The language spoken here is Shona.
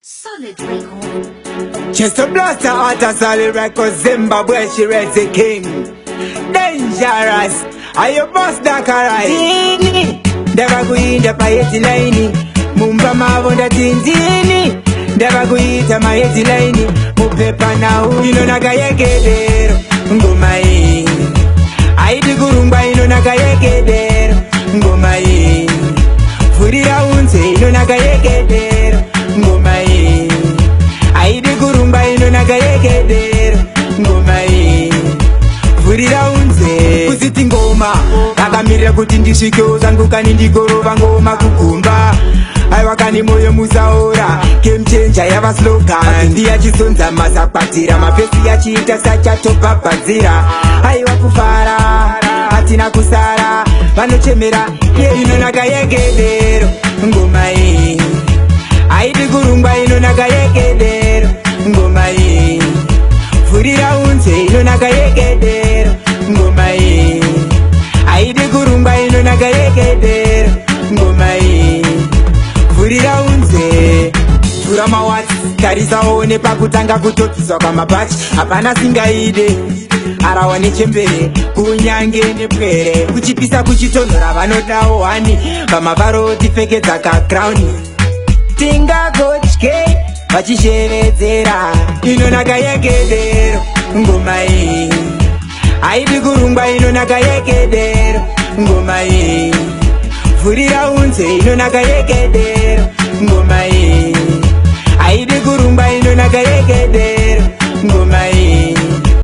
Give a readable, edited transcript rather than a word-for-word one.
Solid Record. Chester Blaster out of Solid Records, Zimbabwe, she read the king. Dangerous. Are you boss Dakarai? Dini. Ndava kuinda paheadline. Mumba mavo ndati ndini. Ndava kuita maheadline. Mupepa nhau inonaka yekedero. Ngoma iyi. Haidi kurungwa inonaka yekedero. Ngoma iyi. Vhurira unze inonaka yekedero. Ngoma iyi. Haidi kurungwa inonaka yekedero. Ngoma iyi. Vhurira unze kuziti ngoma vakamirira kuti ndisvikewo zvangu kani ndigorova ngoma kugumba. Aiwa kani, moyo musaora, game changer yava slogan. Ndiyachisonza mazakwatira mapesi yachiita sachatobhabhadzira. Aiwa, kufara hatina kusara, vanochemera ye inonaka yekedero. Ngoma iyi haidi kurungwa, inonaka yekedero. Ngoma iyi, vhurira unze, inonaka yekedero. Ngoma iyi haidi kurungwa, inonaka yekedero. Ngoma iyi, vhurira unze. Vhura mawatsi, tarisaone pakutanga kutobviswa kwamabhachi. Hapana singaide arawa nechembere, kunyange nepwere. Kuchipisa kuchitonhora, vanodawo hani vamavaro tipfekedza kacrown. Tingagotye vachishevedzera inonaka yekedero. Ngoma iyi haidi kurungwa, inonaka yekedero. Ngoma iyi, vhurira unze, inonaka yekedero. Ngoma iyi haidi kurungwa, inonaka yekedero. Ngoma